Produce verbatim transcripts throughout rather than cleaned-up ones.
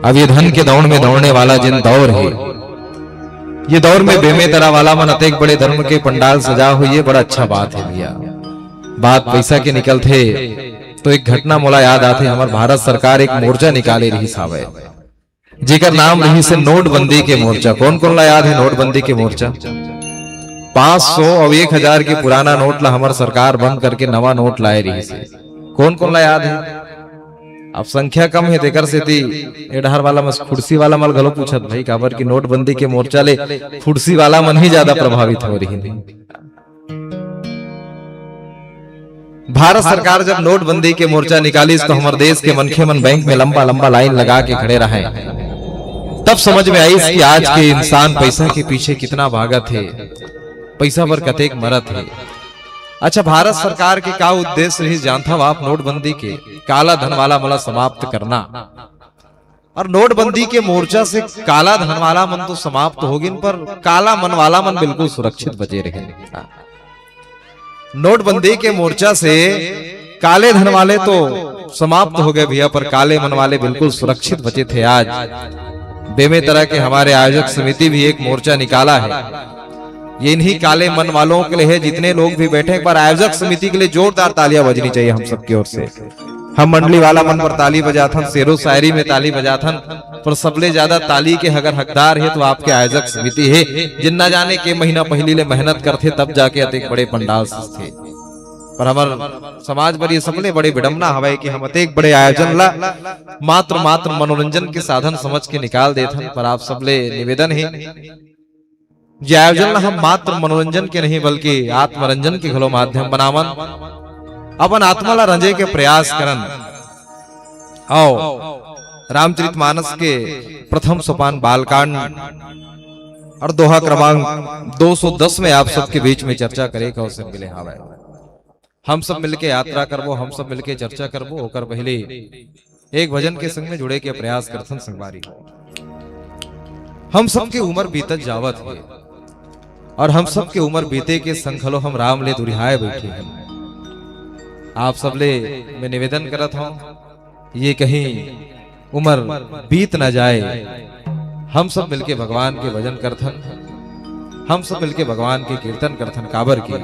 अब ये धन के दौड़ में दौड़ने वाला जिन दौर हे, ये दौर में बेमेतरा वाला मन अतेक बड़े धर्म के पंडाल सजा होइए, बड़ा अच्छा बात हे भैया। बात पैसा के निकलथे तो एक घटना मोला याद आथे, हमर भारत सरकार एक मोर्चा निकाले रहिस हावय, जेकर नाम रहिस हे नोटबंदी के मोर्चा। कोन कोन ला याद हे नोटबंदी के मोर्चा? पाँच सौ अउ एक हजार के पुराना नोट ला हमर सरकार बंद करके नवा नोट लाए रहिस हे। कोन कोन ला याद हे? अब संख्या कम हे, तेकर सेती ए डहर वाला मन, फुड़सी वाला मन घलो पूछत भाई, काबर कि नोटबंदी के मोर्चा ले फुड़सी वाला मन ही ज्यादा प्रभावित हो रहिन। भारत सरकार जब नोटबंदी के मोर्चा निकालिस, तो हमर देश के मनखे मन बैंक में लंबा लंबा लाइन लगा के खड़े रहय। तब समझ में आइस कि आज के इंसान पैसा के पीछे कितना भागत हे, पैसा बर कतेक मरत हे। अच्छा, भारत सरकार के का उद्देश्य रहिस जानथव आप? नोटबंदी के काला धन वाला मन ला समाप्त करना। अउ नोटबंदी के मोर्चा से काला धन वाला मन तो समाप्त हो गिन, पर काला मन वाला मन बिल्कुल सुरक्षित बचे रहे। नोटबंदी के मोर्चा से काले धन वाले तो समाप्त हो गए भैया, पर काले मन वाले बिल्कुल सुरक्षित बचे थे। आज बेमेतरा के हमारे आयोजक समिति भी एक मोर्चा निकाला है। ये इन्हीं काले मन वालों के लिए है। जितने लोग भी बैठे, एक बार आयोजक समिति के लिए जोरदार तालियां बजनी चाहिए हम सबकी ओर से। हम मंडली वाला मन बर ताली बजाथन, शेरो शायरी में ताली बजाथन, पर सबले ज्यादा ताली के अगर हकदार हे तो आपके आयोजक समिति हे, जिन ना जाने के महीना पहिली ले मेहनत करथे, तब जाके अतेक बड़े पंडाल सजथे। पर हमर समाज बर ये सबले बड़े विडम्बना हवय कि हम अतेक बड़े आयोजन ला मात्र, मात्र मनोरंजन के साधन समझ के निकाल देथन। पर आप सबले निवेदन हे, ये आयोजन ला हम मात्र मनोरंजन के नहीं, बल्कि आत्मरंजन के घलो माध्यम बनावन। अपन आत्मा ला रंजे के प्रयास करन। अउ रामचरितमानस के प्रथम सोपान बालकांड अउ दोहा क्रमांक दो सौ दस में आप सबके बीच में चर्चा करे के अवसर मिले हावय। हम सब मिलके यात्रा करबो, हम सब मिलके चर्चा करबो। ओकर पहले एक भजन के संग में जुड़े के प्रयास करथन संगवारी। हम सबके उम्र बीतत जावत हे अउ हम सबके उम्र बीते के संग घलो हम राम ले दुरिहाए बैठे हन। आप सबले मैं निवेदन करत हंव, ये कहीं उम्र बीत ना जाए। हम सब मिलके भगवान के भजन करथन, हम सब मिलके भगवान के कीर्तन करथन, काबर के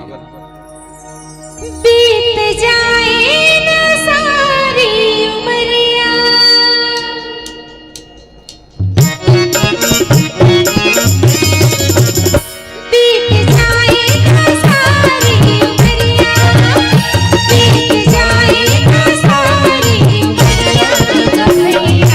बीत जाए ना सारी उमरिया, बीत जाए ना सारी उमरिया, बीत जाए ना सारी उमरिया, भैया।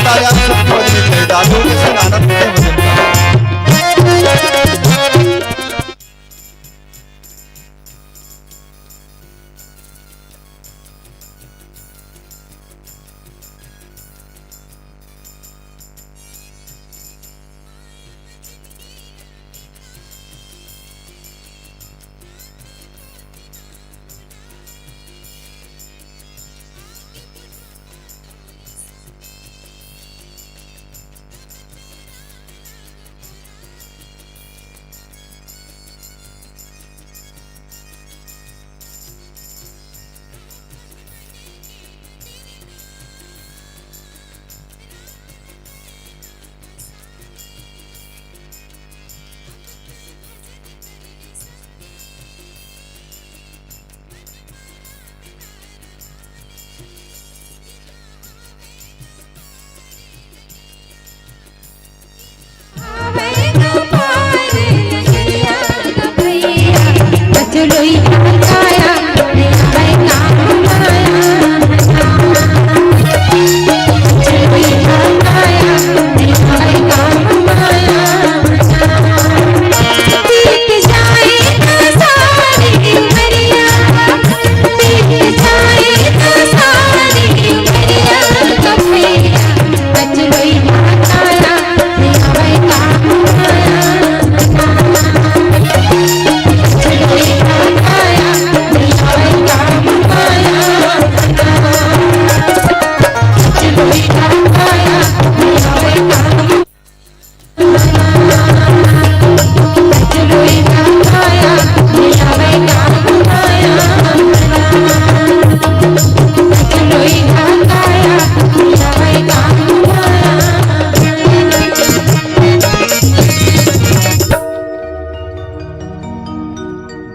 आया सुख भजन के, दादू के संग आनंद के भजन का।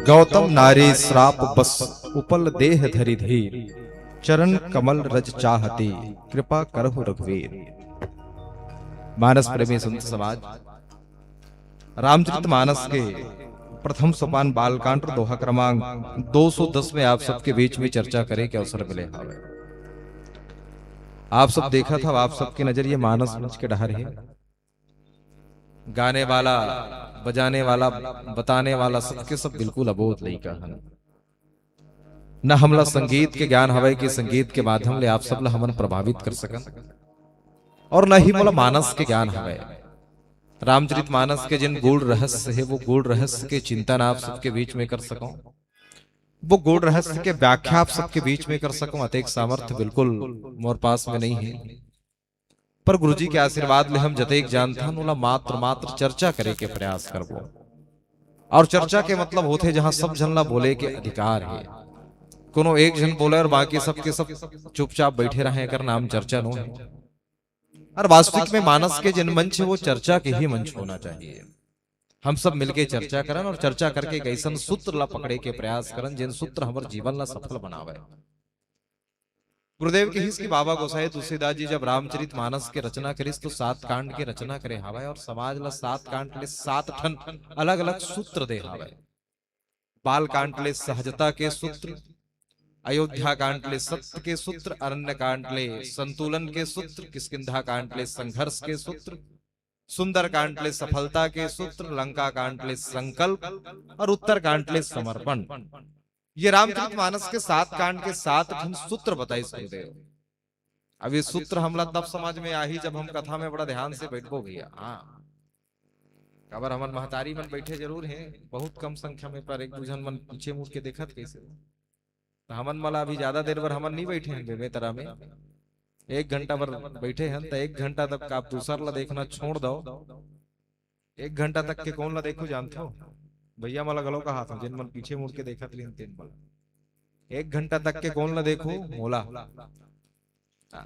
गौतम नारी श्राप बस उपल देह धरि धीर, चरण कमल रज चाहती कृपा करहु रघुवीर। मानस प्रेमी संत समाज, रामचरित मानस के प्रथम सोपान बालकांड दोहा क्रमांक दो सौ दस में आप सबके बीच में चर्चा करे के अवसर मिले हवे। आप सब देखत हव, आप सबके नजर ये मानस मंच के डहर हे। गाने वाला, बजाने वाला, बताने वाला, सबके सब बिल्कुल अबोध लइका हन। न हमला संगीत के ज्ञान हवय कि संगीत के माध्यम ले आप सब ला हमन प्रभावित कर सकन, और न ही मोला मानस के ज्ञान हवय। रामचरित मानस के जिन गूढ़ रहस्य हे, वो गूढ़ रहस्य के चिंतन आप सबके बीच में कर सकूं, वो गूढ़ रहस्य के व्याख्या आप सबके बीच में कर सकूं, अतेक सामर्थ्य बिल्कुल मोर पास में नहीं है। पर गुरुजी के आशीर्वाद ले हम जतेक जानथन, ओला मात्र, मात्र चर्चा करे के प्रयास करबो। और चर्चा के मतलब होथे, जहां सब झन ला बोले के अधिकार हे। कोनो एक झन बोले और बाकी सब के सब चुपचाप बैठे रहे, एकर नाम चर्चा नो हे। और वास्तविक में मानस के जिन मंच हे, वो चर्चा के ही मंच होना चाहिए। हम सब मिलके चर्चा करन और चर्चा करके एक अइसन सूत्र ला पकड़े के प्रयास करन, जिन सूत्र हमर जीवन ला सफल बनावे। गुरुदेव कहिस कि बाबा गोसाई तुलसीदास जी जब रामचरित मानस के रचना करिस, तो सात कांड के रचना करे हावय और समाज ला सात कांड ले सात ठन अलग-अलग सूत्र दे हावय। बाल कांड ले सहजता के सूत्र, अयोध्या कांड ले सत्य के सूत्र, अरण्य कांड ले संतुलन के सूत्र, किष्किंधा कांड ले संघर्ष के सूत्र, सुंदर कांड ले सफलता के सूत्र, लंका कांड ले संकल्प और उत्तर कांड ले समर्पण। ये रामचरित मानस के सात कांड के सात ठन सूत्र बताइस गुरुदेव। अब ये सूत्र हमला तब समझ में आही, जब हम कथा में बड़ा ध्यान से बैठबो भैया। हाँ, काबर हमन महतारी मन बैठे जरूर हैं, बहुत कम संख्या में, पर एक दू झन मन पीछे मुड़ के देखत कइसे। त हमन मला अभी ज्यादा देर बर हमन नहीं बैठे हैं बेमेतरा में, एक घंटा बर बैठे हैं, त एक घंटा तक आप दूसर ला देखना छोड़ दो। एक घंटा तक के कोन ला देखो जानथो? भैया मला घलो कहा था, जिन मन पीछे मुड़ के देखत रहिन तेन मन। एक घंटा तक के कोन ला देखो? मोला। हाँ।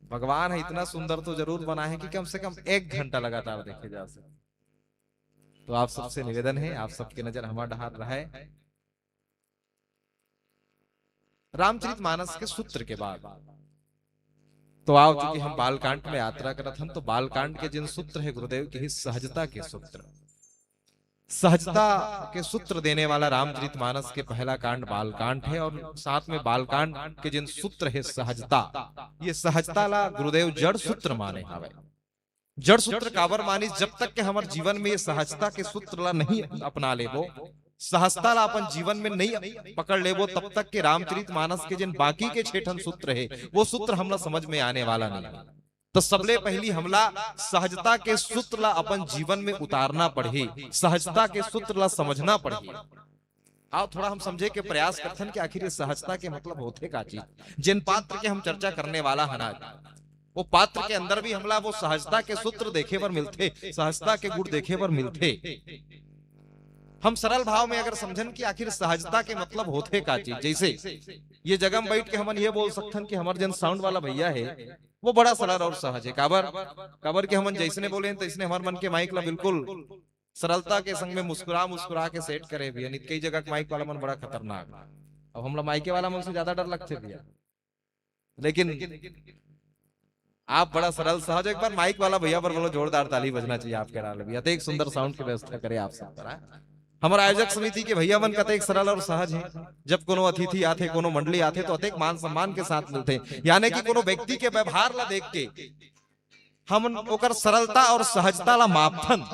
भगवान है इतना सुंदर तो जरूर बना है कि कम से कम एक घंटा लगातार देखे जा सके। तो आप सबसे निवेदन है, आप सबके नजर हमार डहार रहे। रामचरित मानस के सूत्र के बाद तो आओ, चूंकि हम बालकांड में यात्रा करत हन, तो बालकांड के जिन सूत्र है गुरुदेव के ही सहजता के सूत्र। सहजता के सूत्र देने वाला रामचरित मानस के पहला कांड बालकांड हे और साथ में बालकांड के जेन सूत्र हे सहजता, ये सहजता ला गुरुदेव जड़ सूत्र माने हावय। जड़ सूत्र काबर मानिस? जब तक के हमर जीवन में ये सहजता के सूत्र ला नहीं अपना लेबो, सहजता ला अपन जीवन में नहीं पकड़ लेबो, तब तक के रामचरित मानस के जेन बाकी के छे ठन सूत्र हे, वो सूत्र हमला समझ में आने वाला नहीं। तो सबले पहली हमला सहजता के सूत्र ला अपन जीवन में उतारना पड़ही, सहजता के सूत्र ला समझना पड़ही। आओ थोड़ा हम समझे के प्रयास करथन कि आखिर ये सहजता के मतलब होथे का चीज। जेन पात्र के हम चर्चा करने वाला हन आज, वो पात्र के अंदर भी हमला वो सहजता के सूत्र देखे बर मिलथे, सहजता के गुण देखे बर मिलथे। हम सरल भाव में अगर समझन कि आखिर सहजता के मतलब होथे का चीज, जैसे ये जगह में बैठ के हमन ये बोल सकथन कि हमर जेन साउंड वाला भैया हे, वो बड़ा सरल और सहज हे। काबर? काबर कि हमन जैसने बोले हन, तैसने हमर मन के माइक ला बिल्कुल सरलता के संग में मुस्कुरा मुस्कुरा के सेट करे भी हे। नहीं त कई जगह के माइक वाला मन बड़ा खतरनाक, अब हमला माइके वाला मन से ज्यादा डर लगथे भैया। लेकिन आप बड़ा सरल सहज, एक बार माइक वाला भैया बर बोलो, जोरदार ताली बजना चाहिए आपके नाम ले भी। अतेक सुंदर साउंड की व्यवस्था करे आप सब बर, हाँ? हमर आयोजक समिति के भैया मन कतेक सरल और सहज हे। जब कोनो अतिथि आथे, कोनो मंडली आथे, तो अतेक मान सम्मान के साथ मिलथे, यानी कि कोनो व्यक्ति के व्यवहार ला देख के हम ओकर सरलता और सहजता ला मापथन।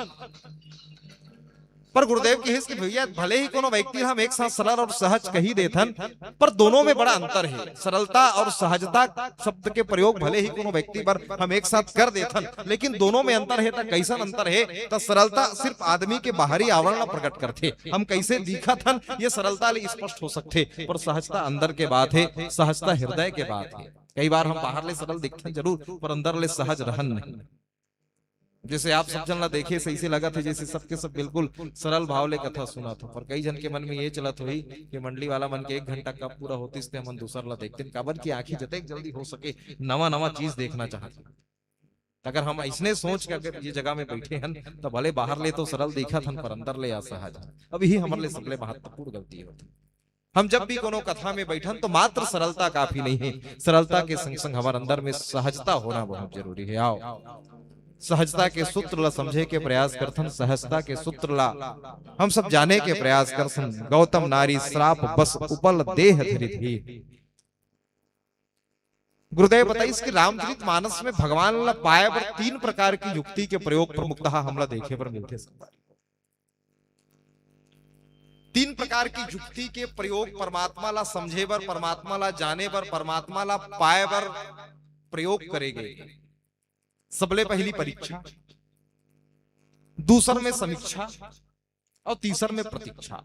पर गुरुदेव कहिस कि भैया, भले ही कोनो व्यक्ति ला हम एक साथ सरल और सहज कही देथन, पर दोनों में बड़ा अंतर हे। सरलता और सहजता शब्द के प्रयोग भले ही कोनो व्यक्ति बर हम एक साथ कर देथन, लेकिन दोनों में अंतर हे। त कैसन अंतर हे? त सरलता सिर्फ आदमी के बाहरी आवरण ला प्रकट करथे, हम कैसे दिखत हन, ये सरलता ले स्पष्ट हो सकथे, पर सहजता अंदर के बात हे, सहजता हृदय के बात हे। कई बार हम बाहर ले सरल दिखथन जरूर, पर अंदर ले सहज रहन नहीं। जैसे आप सब झन ला देखे से ऐसे लगत हे जैसे सबके सब बिल्कुल सरल भाव ले कथा सुनत हो, पर कई झन के मन में ये चलत होही कि मंडली वाला मन के एक घंटा कब पूरा होतिस ते हमन दूसर ला देखतेन, काबर कि आँखी जतेक जल्दी हो सके नवा नवा चीज देखना चाहत हे। अगर हम ऐसने सोच के अगर ये जगह में बैठे हन, त भले बाहर ले तो सरल दिखत हन, पर अंदर ले असहज हन। अब यही हमर ले सबले महत्वपूर्ण गलती होथे। हम जब भी कोनो कथा में बैठन, तो मात्र सरलता काफी नहीं हे, सरलता के संग संग हमर अंदर में सहजता होना बहुत जरूरी हे। आओ, सहजता के सूत्र ला समझे के प्रयास करथन। सहजता के सूत्र ला हम सब जाने के प्रयास करथन। गौतम नारी श्राप बस उपल देह धरि धीर। गुरुदेव बताइस कि रामचरित मानस में भगवान ला पाए बर तीन प्रकार की युक्ति के प्रयोग प्रमुखतः हमला देखे बर मिलथे संगवारी। तीन प्रकार की युक्ति के प्रयोग परमात्मा ला समझे बर, परमात्मा ला जाने बर, परमात्मा ला पाए बर प्रयोग करे गए। सबले पहली परीक्षा, दूसर में समीक्षा और तीसर में प्रतीक्षा।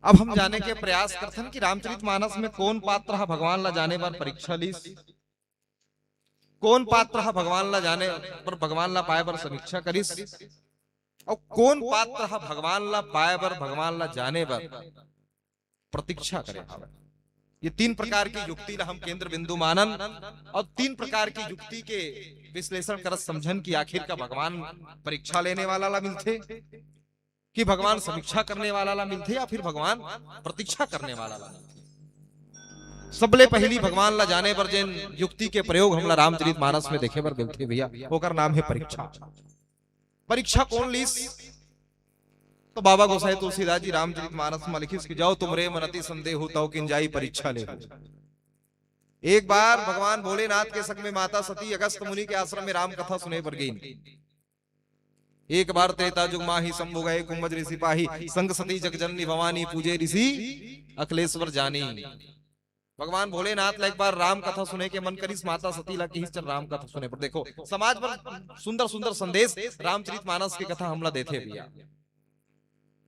अब हम जाने के प्रयास करथन कि रामचरित मानस में कौन पात्र ह भगवान ला जाने बर परीक्षा लीस, कौन पात्र ह भगवान ला जाने बर, भगवान ला पाए बर समीक्षा करिस, और कौन पात्र ह भगवान ला पाए बर, भगवान ला जाने बर प्रतीक्षा करे हावय। ये तीन प्रकार की युक्ति ला हम केंद्र बिंदु मानन और तीन प्रकार की युक्ति के विश्लेषण करत समझन कि आखिर का भगवान परीक्षा लेने वाला ला मिलथे कि भगवान समीक्षा करने वाला ला मिलथे या फिर भगवान प्रतीक्षा करने वाला ला मिलथे। सबले पहली भगवान ला जाने बर जेन युक्ति के प्रयोग हमला रामचरित मानस में देखे बर मिलथे भैया, ओकर नाम हे परीक्षा। परीक्षा कौन लीस? तो बाबा गोसाई तुलसीदास जी रामचरित मानस में लिखिस कि जाओ तुम रे मन अति संदेहु, तव किन जाई परीक्षा लेहु। एक बार भगवान भोलेनाथ के संग में माता सती अगस्त मुनि के आश्रम में राम कथा सुने बर गईन। एक बार त्रेता जुग माही शंभु गए कुंभज ऋषि पाही, संग सती जग जननी भवानी पूजे ऋषि अखिलेश्वर जानी। भगवान भोलेनाथ ला एक बार राम कथा सुने के मन करिस, माता सती ला कहिस चल राम कथा सुने बर। देखो समाज बर सुंदर सुंदर संदेश रामचरित मानस के कथा हमला देथे भैया।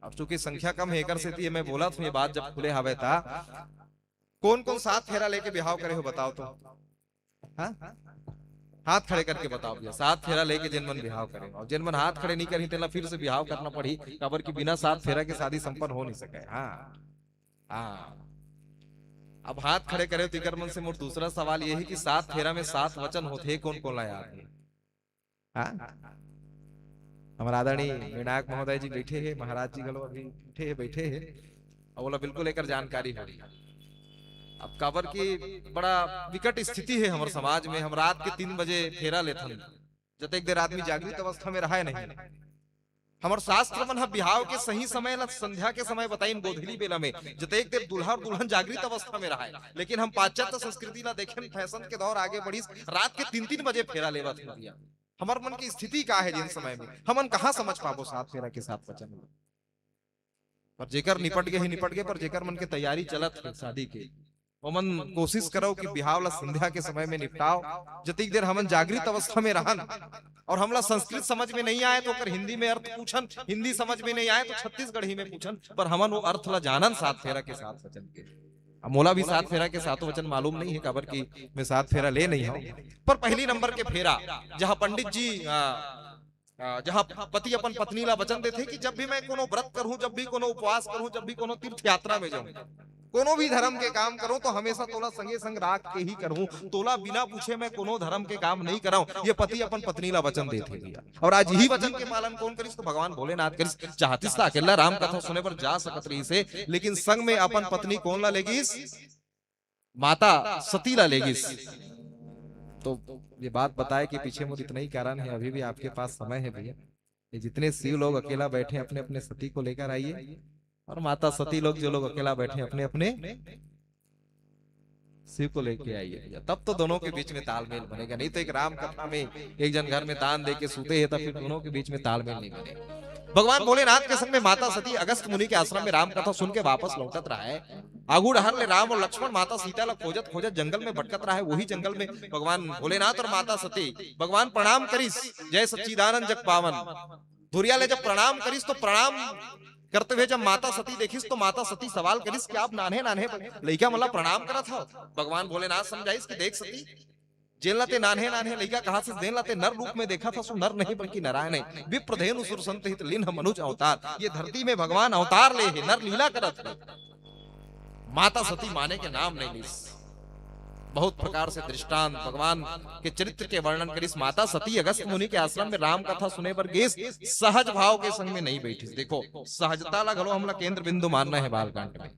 अब चूंकि संख्या कम हे एकर सेती मैं बोलत हूँ, ये बात जब खुले हवे ता। कौन कौन सात फेरा लेके बिहाव करे हो बताओ तो? हाँ? हाथ खड़े करके बताओ भैया, सात फेरा लेके जेन मन बिहाव करे हो, और जेन मन हाथ खड़े नहीं करही तेला फिर से बिहाव करना पड़ही, काबर कि बिना सात फेरा के शादी संपन्न हो नहीं सके। हाँ, हाँ। अब हाथ खड़े करे हो, तेकर मन से मोर दूसरा सवाल ये हे कि सात फेरा में सात वचन होथे, कौन कौन ला याद हे? हाँ? हमारा आदरणीय विनायक महोदय जी बैठे हे, महाराज जी घलो अभी उठे हे, बैठे हे, और ओला बिल्कुल एकर जानकारी होही। अब काबर कि बड़ा विकट स्थिति हे हमर समाज में, हम रात के तीन बजे फेरा लेथन, जतेक देर आदमी जागृत अवस्था में रहे नहीं, हमर शास्त्र मन ह बिहाव के सही समय ला संध्या के समय बताइन, गोधली बेला में, जतेक देर दूल्हा और दुल्हन जागृत अवस्था में रहय। लेकिन हम पाश्चात्य संस्कृति ला देखेन, फैशन के दौर आगे बढ़िस, रात के तीन तीन बजे फेरा लेवत हे भैया। हमर मन की स्थिति का हे जिन समय में, हमन कहाँ समझ पाबो सात फेरा के सात वचन? पर जेकर निपट गे हे, निपट गे, पर जेकर मन के तैयारी चलत हे शादी के, ओमन कोशिश करव कि बिहाव ला संध्या के समय में निपटाव। जतिक देर हमन जागृत अवस्था में रहन और हमला संस्कृत समझ में नहीं आए, तो ओकर हिंदी में अर्थ पूछन, हिंदी समझ में नहीं आए, तो छत्तीसगढ़ी में पूछन, पर हमन वो अर्थ ला जानन सात फेरा के सात वचन के। अब मोला भी सात फेरा के सात वचन मालूम नहीं हे, काबर कि मैं सात फेरा ले नहीं हूँ। पर पहली नंबर के फेरा, जहाँ पंडित जी, आ, आ, जहाँ पति अपन पत्नी ला वचन देथे कि जब भी मैं कोनो व्रत करूँ, जब भी कोनो उपवास करूँ, जब भी कोनो तीर्थ यात्रा में जाऊँ, कोनो भी धर्म के काम करूँ, तो हमेशा तोला संगे संग राख के ही करूँ, तोला बिना पूछे मैं कोनो धर्म के काम नहीं करऊँ। ये पति अपन पत्नी ला वचन देथे भैया। और आज यही वचन के पालन कौन करिस? तो भगवान भोलेनाथ करिस। चाहतिस त अकेला राम कथा सुने बर जा सकत रहिस हे, लेकिन संग में अपन पत्नी कोन ला लेगिस? माता सती ला लेगिस। तो ये बात बताए के पीछे मोर इतना ही कारण हे, अभी भी आपके पास समय हे भैया। ये जितने शिव लोग अकेला बैठे, अपने अपने सती को लेकर आइए, और माता सती लोग, जो लोग अकेला बैठे, अपने अपने शिव को लेके आइए भैया, तब तो दोनों के बीच में तालमेल बनेगा। नहीं तो एक राम कथा में एक जन घर में दान दे के सूते हे, तो फिर दोनों के बीच में तालमेल नहीं बनेगा। भगवान भोलेनाथ के संग में माता सती अगस्त मुनि के आश्रम में राम कथा सुन के वापस लौटत रहय। आगू डहर ले राम और लक्ष्मण माता सीता ला खोजत खोजत जंगल में भटकत रहय। वही जंगल में भगवान भोलेनाथ और माता सती, भगवान प्रणाम करिस, "जय सच्चिदानंद जग पावन।" धुरिया ले जब प्रणाम करिस तो प्रणाम करते हुए जब माता सती देखिस तो माता सती सवाल करिस कि आप नान्हे नान्हे लइका मन ला प्रणाम करत हव। भगवान भोलेनाथ समझाइस कि देख सती, जेन ला ते नान्हे नान्हे लइका कहत हस, जेन ला ते नर रूप में देखत हस, वो नर नहीं बल्कि नारायण हे। विप्र धेनु सुर संत हित लीन्ह मनुज अवतार। ये धरती में भगवान अवतार ले हे, नर लीला करत हे। माता सती माने के नाम नहीं लिस। बहुत प्रकार से दृष्टांत भगवान के चरित्र के वर्णन करिस। माता सती अगस्त मुनि के आश्रम में राम कथा सुने बर गेस, सहज भाव के संग में नहीं बैठिस। देखो, सहजता ला घलो हमला केंद्र बिंदु मानना हे बालकांड में।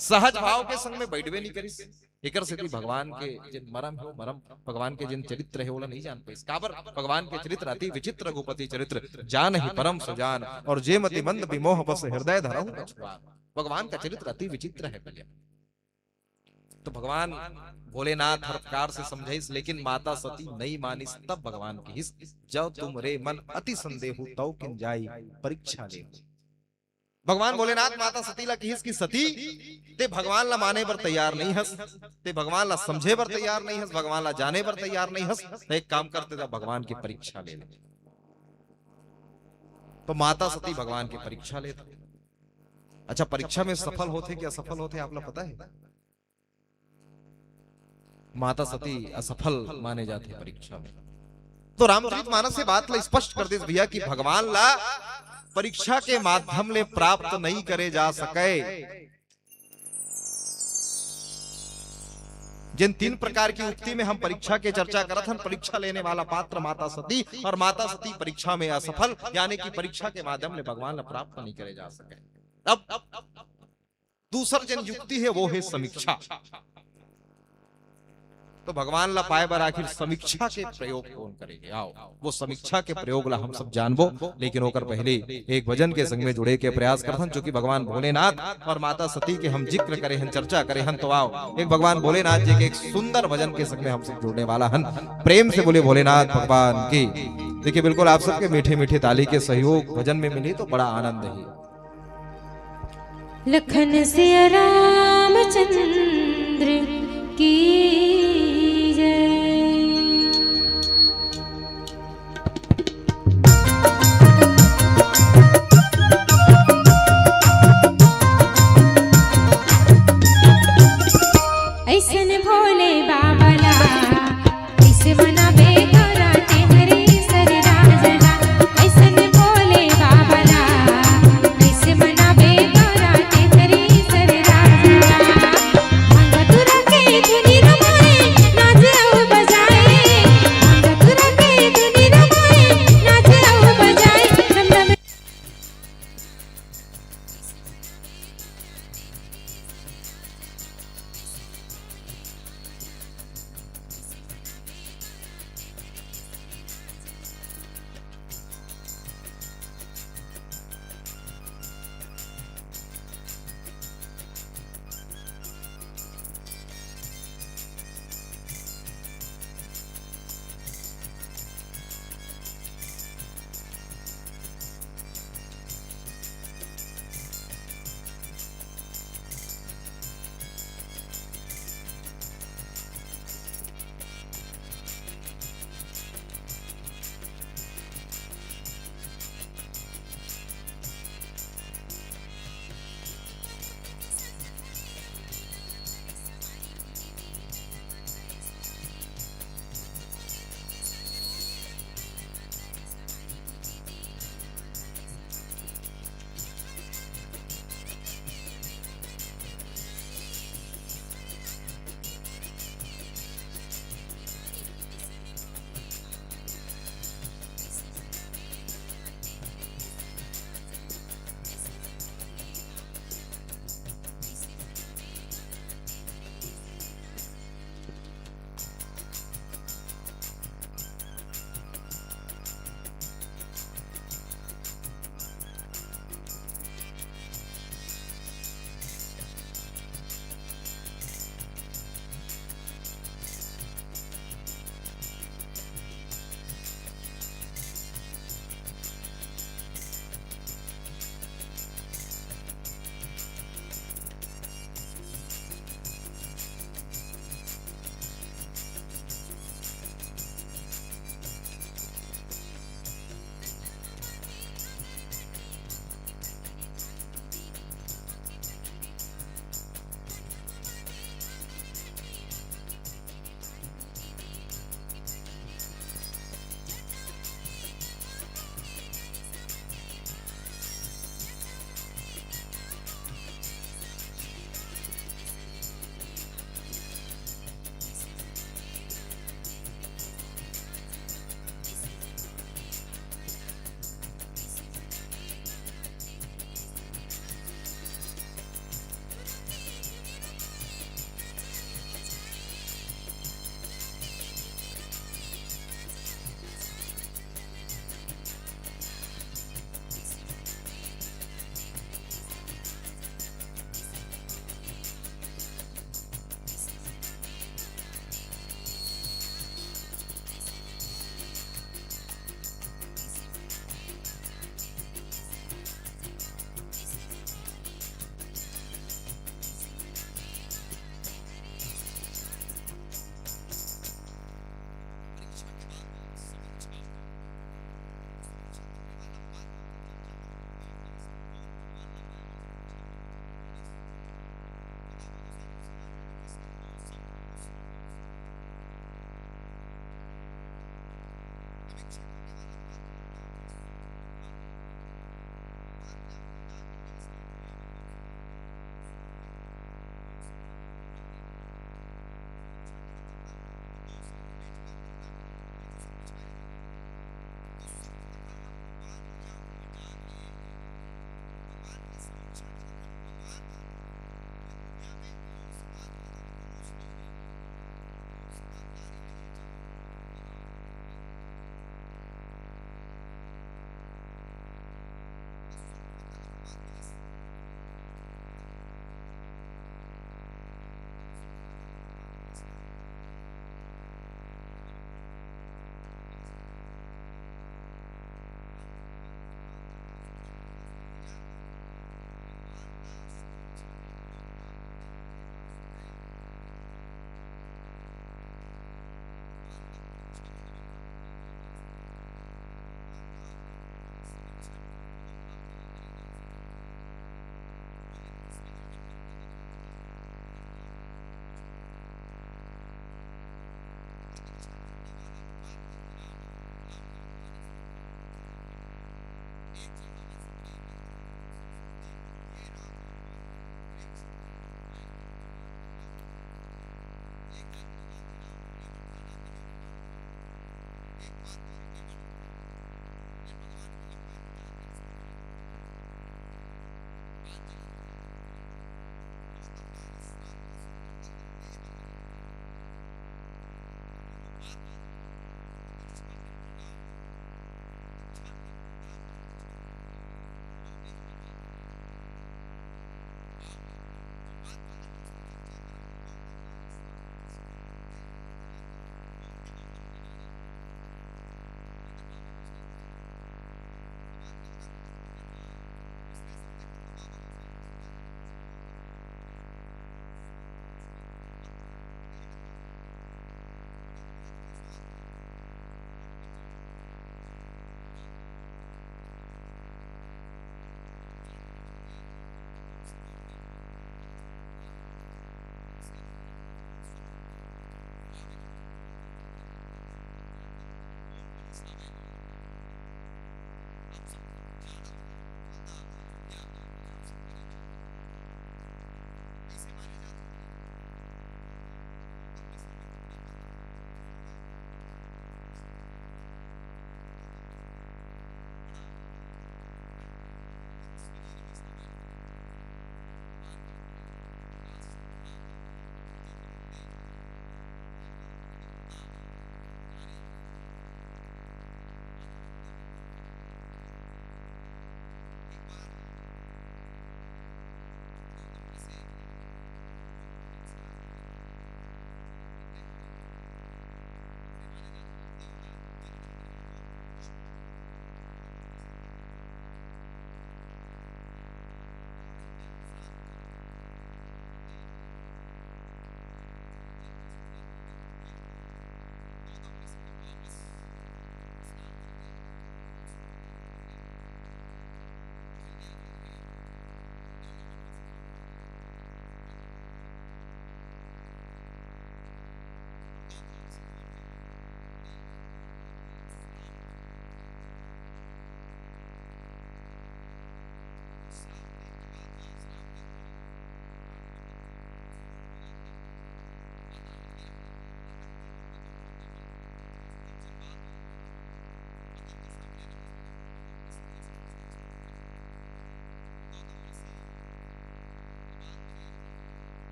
सहज भाव के संग में बैठबे नहीं करिस। एकर सेती भगवान के जिन मरम हे, वो मरम, भगवान के जिन चरित्र हे, ओला नहीं जान पाइस। काबर? भगवान के चरित्र अति विचित्र, रघुपति चरित्र जानहि परम सुजान, और जे मति मंद विमोह बस हृदय धरहु कछुआन। भगवान का चरित्र अति विचित्र हे भैया। तो भगवान भोलेनाथ हर प्रकार से समझाइस, लेकिन माता सती नहीं मानिस। तब भगवान किहिस, "जब तुम रे मन अति संदेहु, तव किन जाई परीक्षा लेहु।" भगवान भोलेनाथ माता सती ला किहिस कि सती, ते भगवान ला माने बर तैयार नहीं हस, ते भगवान ला समझे बर तैयार नहीं हस, भगवान ला जाने बर तैयार नहीं हस, तो एक काम कर, ते भगवान की परीक्षा ले ले। तो माता सती भगवान की परीक्षा लेथे। अच्छा, परीक्षा में सफल होथे कि असफल होथे, आप ला पता हे? माता सती असफल माने जाथे परीक्षा में। तो रामचरित मानस ये बात ला स्पष्ट कर देस भैया कि भगवान ला परीक्षा के माध्यम ले प्राप्त नहीं करे जा सके। जिन तीन प्रकार की उक्ति में हम परीक्षा के चर्चा करत हन, परीक्षा लेने वाला पात्र माता सती, और माता सती परीक्षा में असफल, यानी कि परीक्षा के माध्यम ले भगवान ला प्राप्त नहीं करे जा सके। अब दूसर जन युक्ति हे, वो हे समीक्षा। तो भगवान ला पाए बर आखिर समीक्षा के प्रयोग कौन करेगे? आओ, वो समीक्षा के प्रयोग ला हम सब जानबो, लेकिन ओकर पहले एक भजन के संग में जुड़े के प्रयास करथन, जो कि भगवान भोलेनाथ और माता सती के हम जिक्र करे हन, चर्चा करे हन। तो आओ, एक भगवान भोलेनाथ जी के एक सुंदर भजन के संग में हम सब जुड़ने वाला हन। प्रेम से बोले भोलेनाथ भगवान की। देखिए, बिल्कुल आप सबके मीठे मीठे ताली के सहयोग भजन में मिली तो बड़ा आनंद ही। लखन सिया रामचंद्र की जय। ऐसन भोले बाबा ला, ऐसे मनावे गौरा तेहरे सर राजला। ऐसन भोले बाबा ला, ऐसे मनावे गौरा तेहरे सर राजला। भंग तुरा के धुनी रमा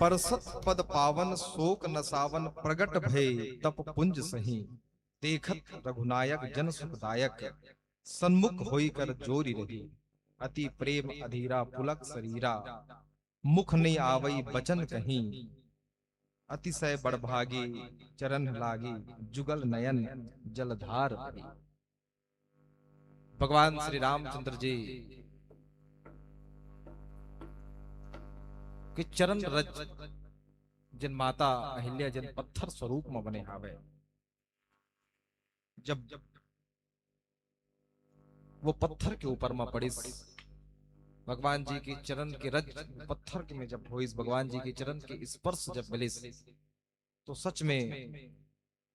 परसत पद पावन सोक नसावन प्रगट भय तप पुंज सही। देखत रघुनायक जन सुखदायक सन्मुख होई कर जोरि रही। अति प्रेम अधीरा पुलक सरीरा मुख नहीं आवई बचन कहीं। अतिशय बड़भागी चरण लागी जुगल नयन जलधार बही। भगवान श्री रामचंद्र जी के चरण रज जिन माता अहिल्या जिन पत्थर स्वरूप में बने हावे, जब वो पत्थर के ऊपर में पड़िस, भगवान जी के चरण के रज पत्थर के में जब होइस, भगवान जी के चरण के स्पर्श जब मिलिस, तो सच में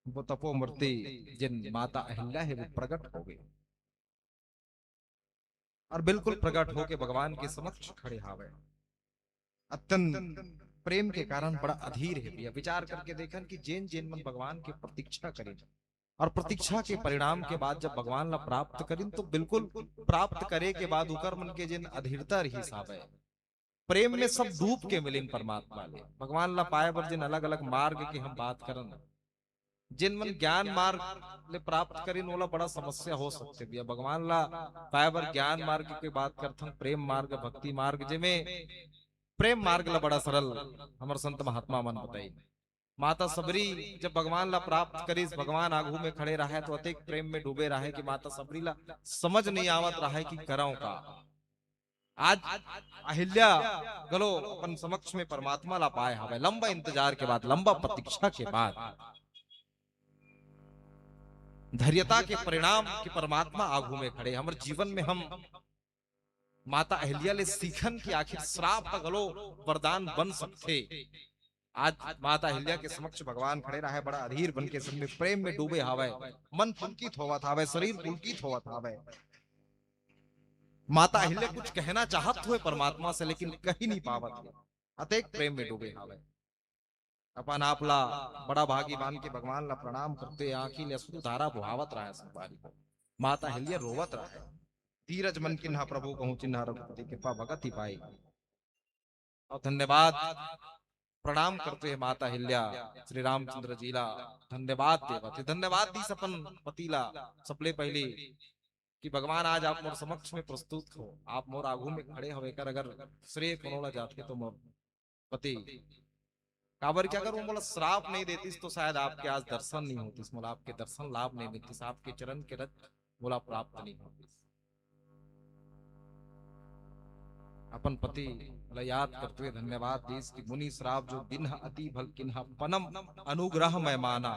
वो तपोमूर्ति जिन माता अहिल्या है वो प्रकट हो गई और बिल्कुल प्रकट होके भगवान के समक्ष खड़े हावे। अत्यंत प्रेम के कारण बड़ा अधीर है भैया। विचार करके देखन कि जेन जेन मन भगवान के प्रतीक्षा करिन और प्रतीक्षा के परिणाम के बाद जब भगवान ला प्राप्त करिन तो बिल्कुल प्राप्त करे के बाद उकर मन के जेन अधीरता रहिस हावे, प्रेम में सब डूब के मिलिन परमात्मा ले। भगवान ला पाए बर जिन अलग-अलग मार्ग के हम बात करन, जिन मन ज्ञान मार्ग ले प्राप्त करिन, ओला बड़ा समस्या हो सकथे भैया। भगवान ला पाए बर ज्ञान मार्ग के बात करथन, प्रेम मार्ग, भक्ति मार्ग, जेमे प्रेम मार्ग ला बड़ा सरल हमर संत महात्मा मन बताइन। माता सबरी जब भगवान ला प्राप्त करिस, भगवान आगू में खड़े रहे तो अतेक प्रेम में डूबे रहे कि माता सबरी ला समझ नहीं आवत रहे कि करंव का। आज अहिल्या घलो अपन समक्ष में परमात्मा ला पाए हवय, लंबा इंतजार के बाद, लंबा प्रतीक्षा के बाद, धैर्यता के परिणाम कि परमात्मा आगू में खड़े। हमर जीवन में हम माता अहिल्या ले सीखन कि आखिर श्राप ह घलो वरदान बन सकथे। आज माता अहिल्या के समक्ष भगवान खड़े रहे, बड़ा अधीर बन के सब में प्रेम में डूबे हावय, मन पुलकित होवत हावय, शरीर पुलकित होवत हावय। माता अहिल्या कुछ कहना चाहत हुए परमात्मा से, लेकिन कही नहीं पावत हे, अतेक प्रेम में डूबे हावय। अपन आप ला बड़ा भागी मान के भगवान ला प्रणाम करते, आंखी ले अश्रु धारा बहावत रहे संगवारी हो। माता अहिल्या रोवत रहे, धीरज मन किन्हा प्रभु कहूँ चिन्हा रघुपति कृपा भगत ही पाई। और धन्यवाद, प्रणाम करते हैं माता अहिल्या, श्री रामचंद्र जी ला धन्यवाद देवत हे। धन्यवाद दीस अपन पति ला सबले पहले कि भगवान आज आप मोर समक्ष में प्रस्तुत हो, आप मोर आगू में खड़े हो, एकर अगर श्रेय कोनो ला जाथे तो मोर पति। काबर कि अगर वो मोला श्राप नहीं देतिस तो शायद आपके आज दर्शन नहीं होतिस, मोला आपके दर्शन लाभ नहीं मिलतिस, आपके चरण के रज मोला प्राप्त नहीं होतिस। अपन पति ला याद करते हुए धन्यवाद दीस कि मुनि श्राप जो दिन अति भल किन्हा पनम अनुग्रह मैं माना,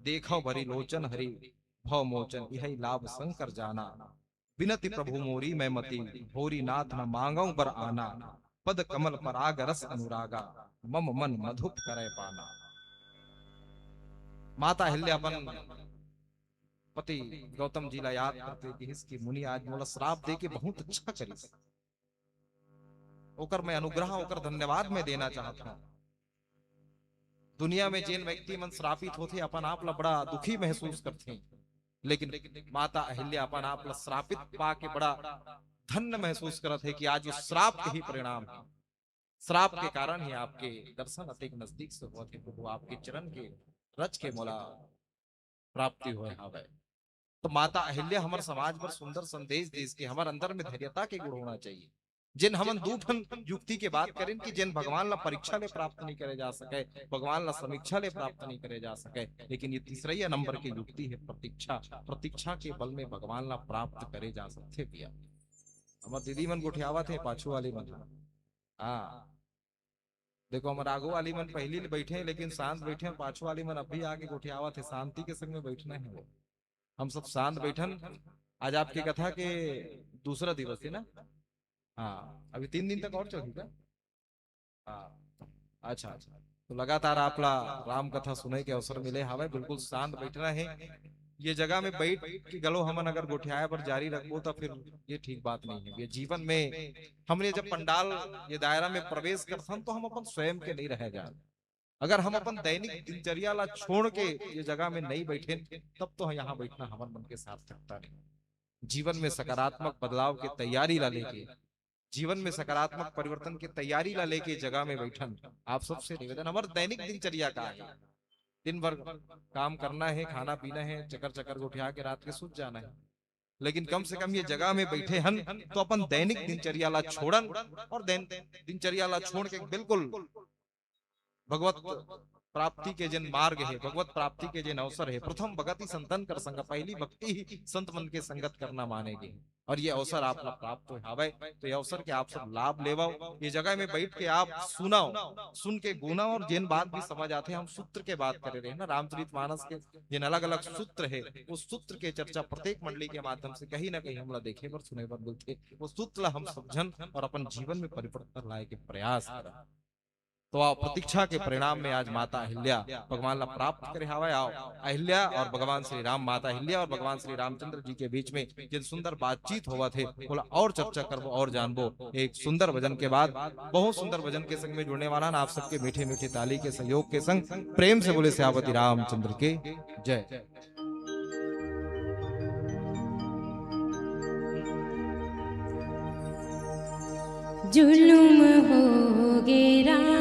देखो भरी लोचन हरि भव मोचन इहै लाभ शंकर जाना। बिनती प्रभु मोरी मैं मती, होरी नाथ न मांगऊं बर आना, पद कमल पराग रस अनुरागा, मम मन मधुप करे पाना। माता अहिल्या अपन पति गौतम जी ला याद करते किहिस कि मुनि आज मोला श्राप दे के बहुत अच्छा करिस, ओकर मैं अनुग्रह, ओकर धन्यवाद मैं देना चाहत हूँ। दुनिया में जेन व्यक्ति मन श्रापित होथे, अपन आप ला बड़ा दुखी महसूस करथे, लेकिन माता अहिल्या अपन आप ला श्रापित पा के बड़ा धन्य महसूस करत हे कि आज वो श्राप के ही परिणाम है, श्राप के कारण ही आपके दर्शन अतिक नजदीक से होत हे। प्रभु आपके चरण के रज के मोला प्राप्ति होए हावय। तो माता अहिल्या हमर समाज बर सुंदर संदेश दीस कि हमर अंदर में धैर्यता के गुण होना चाहिए। जेन हमन दू ठन युक्ति के बात करेन कि जेन भगवान ला परीक्षा ले प्राप्त नहीं करे जा सके, भगवान ला समीक्षा ले प्राप्त नहीं करे जा सके, लेकिन ये तीसरैया नंबर के युक्ति है प्रतीक्षा। प्रतीक्षा के बल में भगवान ला प्राप्त करे जा सकथे भैया। हमर दीदी मन गोठियावत हे, पाछू वाली मन। हाँ, देखो, हमर आगू वाली मन पहिली ले बैठे हे, लेकिन शांत बैठे हे, पाछू वाली मन अभी आके गोठियावत हे। शांति के संग में बैठना है वो। हम सब शांत बैठन। आज आपके कथा के दूसरा दिवस है ना? हाँ, अभी तीन दिन तक और चलही का? हाँ, अच्छा, अच्छा। तो लगातार आप ला राम कथा सुने के अवसर मिले हावय, बिल्कुल शांत बैठना है। ये जगह में बैठ के घलो हमन अगर गोठियाए बर जारी रखबो, तो फिर ये ठीक बात नहीं है। ये जीवन में हमन ये जब पंडाल, ये दायरा में प्रवेश करथन, तो हम अपन स्वयं के नहीं रह जान। अगर हम अपन दैनिक दिनचर्या ला छोड़ के ये जगह में नहीं बैठेन, तब तो यहाँ बैठना हमर मन के सार्थकता नहीं। जीवन में सकारात्मक बदलाव के तैयारी ला लेके जीवन में सकारात्मक परिवर्तन के तैयारी ला लेके जगह में बैठन। आप सबसे निवेदन, हमर दैनिक दिनचर्या का है, दिन भर काम करना है, खाना पीना है, चक्कर चक्कर गोठिया के रात के सूत जाना है, लेकिन कम से कम ये जगह में बैठे हन तो अपन दैनिक दिनचर्या ला छोड़न और दैन दिनचर्या ला छोड़ के बिल्कुल भगवत प्राप्ति के जेन मार्ग है, भगवत प्राप्ति के जेन अवसर है, प्रथम भगति संतन कर संग, पहली भक्ति ही संत मन के संगत करना माने गे। और ये अवसर आप ला प्राप्त होय हावय, तो ये अवसर के आप सब लाभ लेवव। ये जगह में बैठ के आप सुनव, सुन के गुनव, और जेन बात भी समझ आथे, हम सूत्र के बात करे रहे ना, रामचरित मानस के जेन अलग-अलग सूत्र है, वो सूत्र के चर्चा प्रत्येक मंडली के माध्यम से कहीं ना कहीं हमला देखे बर, सुने बर मिलथे। वो सूत्र ला हम समझन और अपन जीवन में परिवर्तन लाए के प्रयास करन। तो आओ, प्रतीक्षा के परिणाम में आज माता अहिल्या भगवान ला प्राप्त करे हावय। आओ, अहिल्या और भगवान श्री राम, माता अहिल्या और भगवान श्री रामचंद्र जी के बीच में जिन सुंदर बातचीत होवत हे, ओला और चर्चा करबो और जानबो एक सुंदर भजन के बाद। बहुत सुंदर भजन के संग में जुड़ने वाला ना आप सबके मीठे मीठे ताली के सहयोग के संग प्रेम से बोले सियापति रामचंद्र के जय। जुलुम हो गे राम,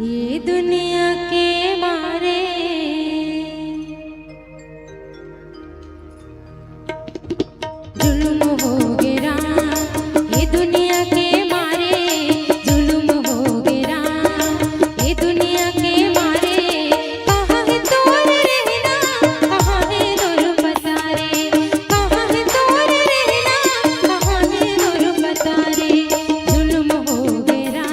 ये दुनिया के मारे। जुलुम हो गे राम, ये दुनिया के मारे। जुलुम हो गे राम, ये दुनिया के मारे। कहाँ है तोर रहना, कहाँ है तोर पसारे? कहाँ है तोर रहना, कहाँ है तोर पसारे? जुलुम हो गे राम।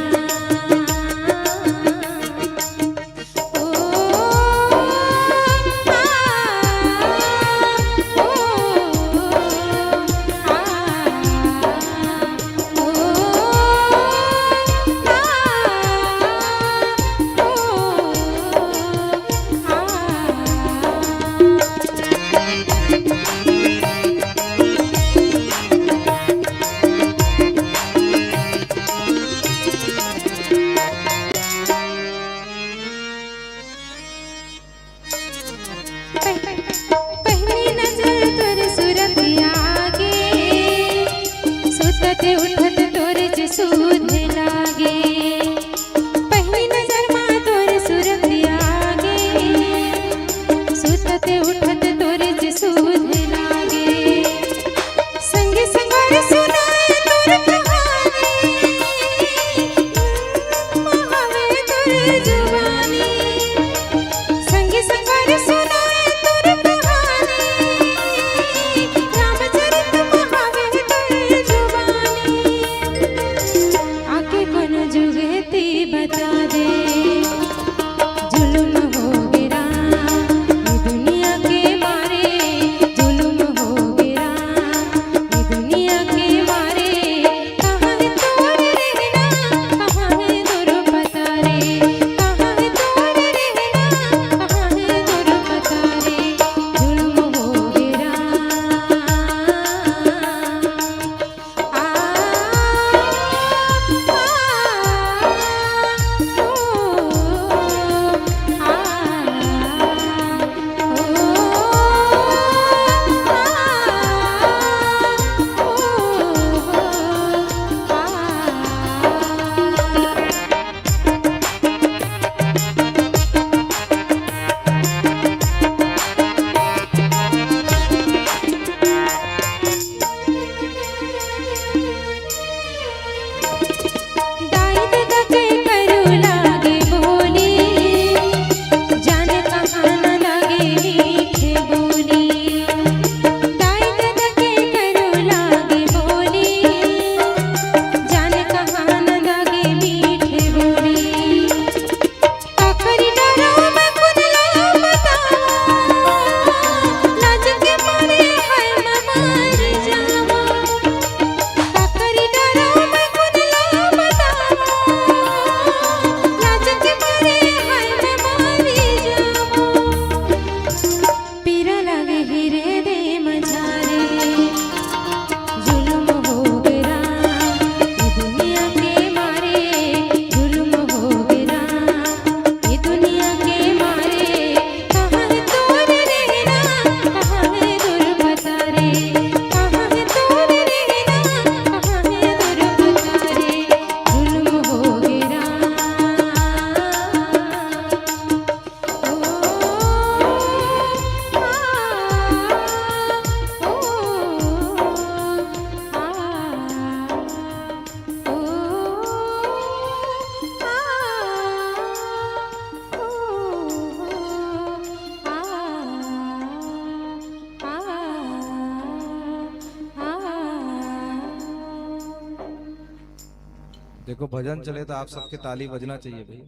देखो, भजन चले तो आप सबके ताली बजना चाहिए भाई।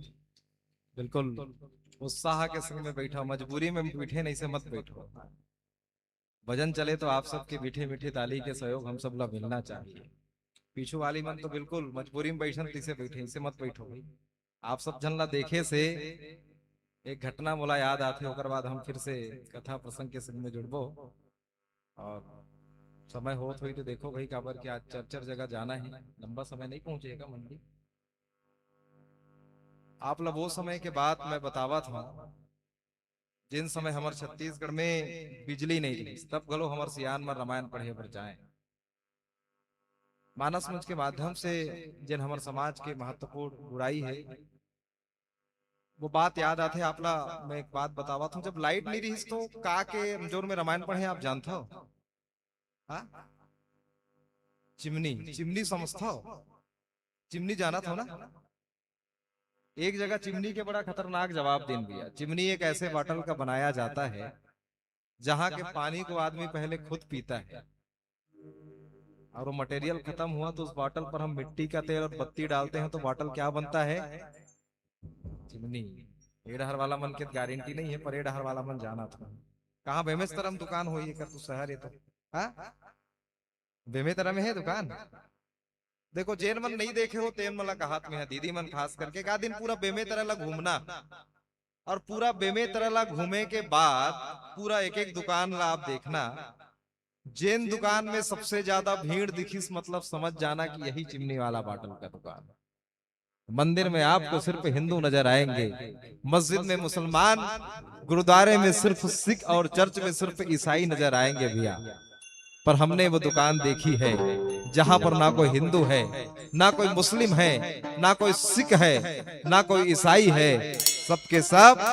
बिल्कुल उत्साह के संग में बैठा, मजबूरी में बैठे नहीं से मत बैठो। भजन चले तो आप सबके मीठे मीठे ताली के सहयोग हम सब ला मिलना चाहिए। पीछू वाली मन तो बिल्कुल मजबूरी में बैठन, तैसे बैठे, इसे मत बैठो भाई। आप सब झन ला देखे से एक घटना मोला याद आथे, ओकर बाद हम फिर से कथा प्रसंग के संग में जुड़बो। और समय होत होई तो देखो भाई, काबर कि आज चार चार जगह जाना है, लंबा समय नहीं पहुंचेगा मंडी। आप ला वो समय के बात मैं बतावत हूँ, जिन समय हमर छत्तीसगढ़ में बिजली नहीं रही, तब घलो हमर सियान मन रामायण पढ़े बर जाए। मानस मंच के माध्यम से जिन हमर समाज के महत्वपूर्ण बुराई है, वो बात याद आथे आप ला। मैं एक बात बतावत हूँ, जब लाइट नहीं रही तो का के जोर में रामायण पढ़े, आप जानत हो? हाँ, चिमनी, चिमनी समझत हो? चिमनी जानत हो ना? एक जगह चिमनी के बड़ा खतरनाक जवाब देन भैया। चिमनी एक ऐसे बॉटल का बनाया जाता है जहां के पानी को आदमी पहले खुद पीता है और वो मटेरियल खत्म हुआ तो उस बॉटल पर हम मिट्टी का तेल और बत्ती डालते हैं तो बॉटल क्या बनता है? चिमनी। ए डहर वाला मन के गारंटी नहीं है, पर ए डहर वाला मन जानत हो। कहाँ बेमेतरा म दुकान होही एकर, तू सहर ये तो? हाँ, बेमेतरा में है दुकान। देखो, जेन मन नहीं देखे हो तेन मन ला कहत में है, दीदी मन खास करके, का दिन पूरा बेमेतरा ला घूमना और पूरा बेमेतरा ला घूमे के बाद पूरा एक एक दुकान ला आप देखना। जेन दुकान में सबसे ज्यादा भीड़ दिखिस, मतलब समझ जाना कि यही चिमनी वाला बॉटल का दुकान। मंदिर में आपको सिर्फ हिंदू नजर आएंगे, मस्जिद में मुसलमान, गुरुद्वारे में सिर्फ सिख और चर्च में सिर्फ ईसाई नजर आएंगे भैया। पर हमने वो दुकान देखी है जहां पर ना कोई हिंदू है, ना कोई मुस्लिम है, ना कोई सिख है, ना कोई ईसाई है, सबके सब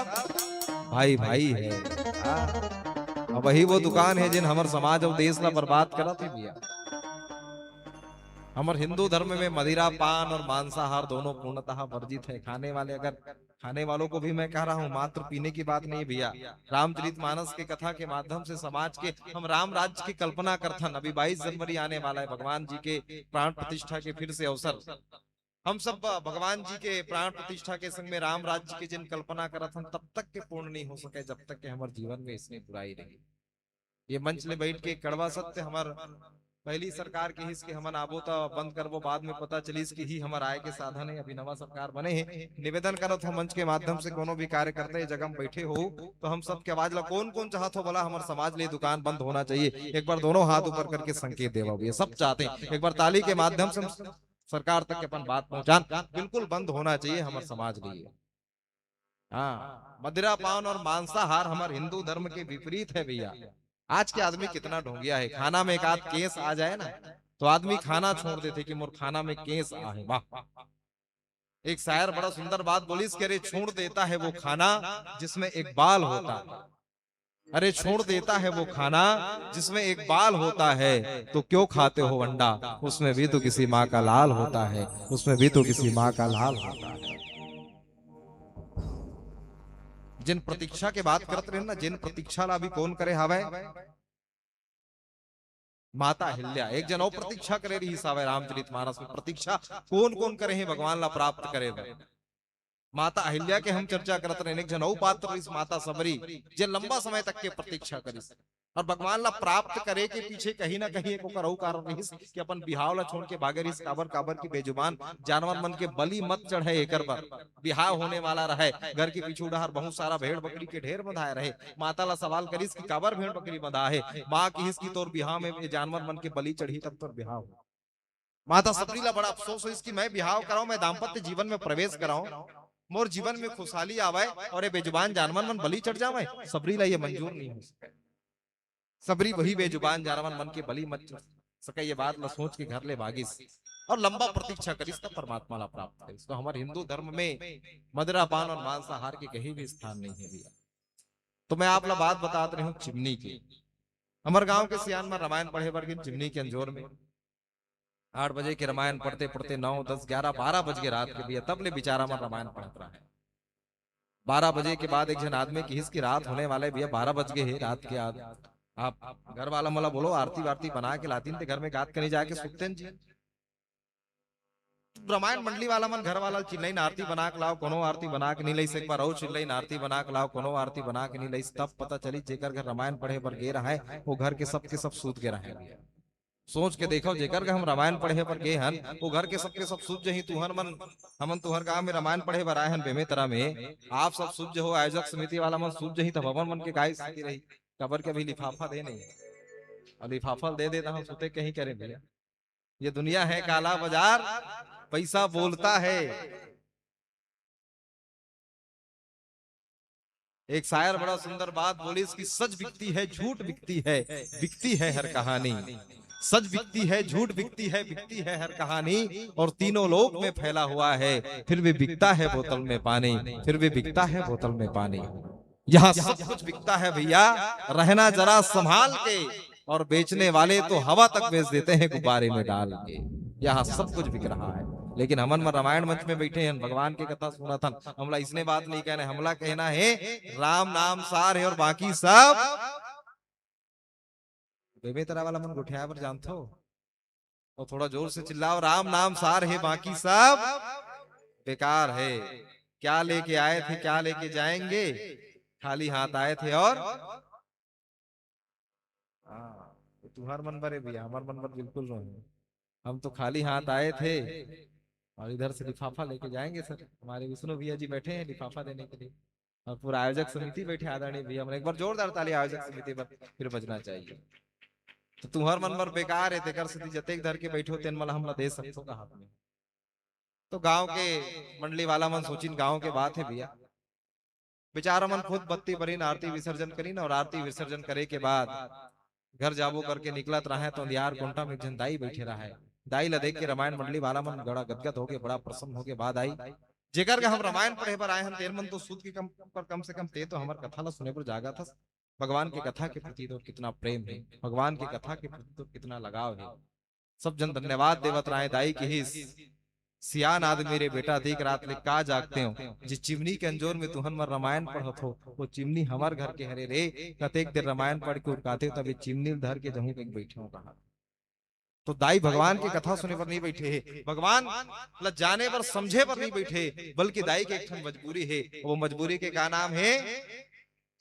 भाई भाई है। हाँ। अब वही वो दुकान है जिन हमर समाज और देश ला बर्बाद करत है भैया। हमर हिंदू धर्म में मदिरा पान और मांसाहार दोनों पूर्णतः वर्जित है। खाने वाले, अगर खाने वालों को भी मैं कह रहा हूँ, मात्र पीने की बात नहीं भैया। रामचरित मानस के कथा के माध्यम से समाज के हम राम राज्य की कल्पना करथन। अभी बाईस जनवरी आने वाला है, भगवान जी के प्राण प्रतिष्ठा के फिर से अवसर। हम सब भगवान जी के प्राण प्रतिष्ठा के संग में राम राज्य के जिन कल्पना करत हन, तब तक के पूर्ण नहीं हो सके जब तक के हमर जीवन में इसने बुराई रही। ये मंच ले बैठ के कड़वा सत्य हमर पहली सरकार के हिस के हमन आबो त बंद करबो, बाद में पता चलिस कि ही हमर आय के साधन है। अभी नवा सरकार बने हे, निवेदन करत हो मंच के माध्यम से कोनो भी कार्यकर्ता ये जगह में बैठे हो तो हम सबके आवाज ला कौन कौन चाहत हो बोला हमर समाज ले दुकान बंद होना चाहिए, एक बार दोनों हाथ ऊपर करके संकेत देवा भैया, सब चाहते हैं। एक बार ताली के माध्यम से हम सरकार तक के अपन बात पहुंचान, बिल्कुल बंद होना चाहिए हमर समाज लिए। हाँ, मदिरा पान और मांसाहार हमर हिंदू धर्म के विपरीत है भैया। आज के आदमी कितना ढोंगिया है, खाना में एक आध केस आ जाए ना तो आदमी खाना छोड़ देथे कि मोर खाना में केस आहे। वाह, एक शायर बड़ा सुंदर बात बोलिस कि अरे छोड़ देता है वो खाना जिसमें एक बाल होता है। अरे छोड़ देता है वो खाना जिसमें एक बाल होता है, तो क्यों खाते हो अंडा, उसमें भी तो किसी माँ का लाल होता है, उसमें भी तो किसी माँ का लाल होता है। जिन प्रतीक्षा के बात करत रहे ना, जिन प्रतीक्षा ला अभी कौन करे हावय? माता अहिल्या। एक जन अउ प्रतीक्षा करे रहिस हावय रामचरित मानस में। प्रतीक्षा कौन कौन करे हे भगवान ला प्राप्त करे बर? माता अहिल्या के हम चर्चा करत रहेन, एक जन अउ पात्र रहिस माता सबरी, जे लंबा समय तक के प्रतीक्षा करिस। और भगवान ला प्राप्त करे के पीछे कहीं ना कहीं एक ओकर अउ कारण रहिस कि अपन बिहाव ला छोड़ के भागे रहिस। काबर, काबर कि बेजुबान जानवर मन के बलि मत चढ़े एकर बर। बिहाव होने वाला रहे, घर के पीछू डहर बहुत सारा भेड़ बकरी के ढेर बंधाए रहे। माता ला सवाल करिस कि काबर भेड़ बकरी बंधा हे? माँ किहिस कि तोर बिहाव में ये जानवर मन के बलि चढ़ही तब तोर बिहाव हो। माता सबरी ला बड़ा अफसोस होइस कि मैं बिहाव कराऊं, मैं दाम्पत्य जीवन में प्रवेश कराऊं, मोर जीवन में खुशहाली आवय और ये बेजुबान जानवर मन बलि चढ़ जावय। सबरी ला ये मंजूर नहीं हो सके। सबरी वही बेजुबान जानवर मन के बलि मत चढ़ सके, ये बात ला सोच के घर ले भागिस और लंबा प्रतीक्षा करिस, तब परमात्मा ला प्राप्त करिस। तो हमर हिंदू धर्म में मदिरा पान और मांसाहार के कहीं भी स्थान नहीं है भैया। तो मैं आप ला बात बतात रहे हूँ चिमनी के। हमर गांव के सियान मन रामायण पढ़े बर गिन चिमनी के अंजोर में। आठ बजे के रामायण पढ़ते पढ़ते नौ, दस, ग्यारह, बारह बज गे रात के भैया, तब ले बिचारा मन रामायण पढ़त रहे। बारह बजे के बाद एक झन आदमी किहिस कि रात होने वाले भैया, बारह बज गे हे रात के। आज आप घर वाला मोला बोलो, आरती वारती बना के लातिन ते घर में गात कनी जाके सुततेन जी। रामायण मंडली वाला मन घर वाला ल चिल्लाइन, "आरती बना के लाव।" कोनो आरती बना के नहीं लइस। एक बार अउ चिल्लाइन, "आरती बना के लाव।" कोनो आरती बना के नहीं लइस। तब पता चली, जेकर घर रामायण पढ़े बर गे रहय, वो घर के सबके सब सूत गे रहय। सोच के देखव, जेकर घर हम रामायण पढ़े बर गे हन, वो घर के सबके सब सूत जही। तुहर मन, हमन तुहर गांव में रामायण पढ़े बर आए हन बेमेतरा में, आप सब सूत जहो, आयोजक समिति वाला मन सूत जही, तब हमर मन के काय स्थिति रही? काबर के अभी लिफाफा दे नहीं, अउ लिफाफा दे दे त हम सुते कहीं करे भैया। ये दुनिया है काला बाजार, पैसा बोलता है। एक शायर बड़ा सुंदर बात बोलिस कि सच बिकती है, झूठ बिकती है, बिकती है हर कहानी। सच बिकती है, झूठ बिकती है, बिकती है हर कहानी, और तीनों लोक में फैला हुआ है, फिर भी बिकता है बोतल में पानी, फिर भी बिकता है बोतल में पानी। यहाँ सब कुछ बिकता है भैया, रहना जरा संभाल के। और बेचने वाले तो हवा तक बेच देते हैं गुब्बारे में डाल के। यहाँ सब कुछ बिक रहा है, लेकिन हमन मन रामायण मंच में बैठे हैं, भगवान के कथा सुनत हन। हमला इसने बात नहीं कहना है, हमला कहना है, "राम नाम सार है और बाकी सब।" बेमेतरा वाला मन गोठियाए बर जानथो, और थोड़ा जोर से चिल्लाओ, "राम नाम सार है, बाकी सब बेकार है।" क्या लेके आए थे, क्या लेके जाएंगे? खाली हाथ आए थे और हाँ, तो तुहार मन बर ए भैया, हमर मन बर बिल्कुल नहीं। हम तो खाली हाथ आए थे और इधर से लिफाफा लेके जाएंगे सर। हमारे विष्णु भैया जी बैठे हैं लिफाफा देने के लिए, और पूरा आयोजक समिति बैठे, आदरणीय भैया, हमन एक बार जोरदार ताली आयोजक समिति पर फिर बजना चाहिए। तो तुहर मन बर बेकार है, तेकर सेती जतेक धर के बैठे हो, तेन मन हमला दे सकथो का हाथ में? तो गांव के मंडली वाला मन सोचिन, गांव के बात है भैया, बेचारा मन खुद बत्ती बरिन, आरती विसर्जन करिन, और आरती विसर्जन करे के बाद घर जाबो करके निकलत रहय, तो अंधियार कोंटा में एक झन दाई बैठे रहय। दाई ला देख के रामायण मंडली वाला मन बड़ा गदगद होके, बड़ा प्रसन्न होके, बात आई, "जेकर के हम रामायण पढ़े बर आए हन, तेन मन तो सूत के कम पर कम से कम ते तो हमर कथा ला सुने बर जागत हस।" भगवान के कथा के प्रति तो कितना प्रेम है, भगवान के कथा के प्रति तो कितना लगाव है। सब झन धन्यवाद देवत रहय। दाई किहिस, "सियान आदमी रे बेटा, अतेक रात ले का जागते हो? जे चिमनी के अंजोर में तुहन मन रामायण पढ़त हो, वो चिमनी हमर घर के हरे रे। कतेक देर रामायण पढ़ के उरकाते हो, तब ये चिमनी ल धर के जहूं कहीं बैठे हो कहा।" तो दाई भगवान के कथा सुने बर नहीं बैठे हे, भगवान ला जाने बर, समझे बर नहीं बैठे, बल्कि दाई के एक ठन मजबूरी हे। वो मजबूरी के का नाम हे?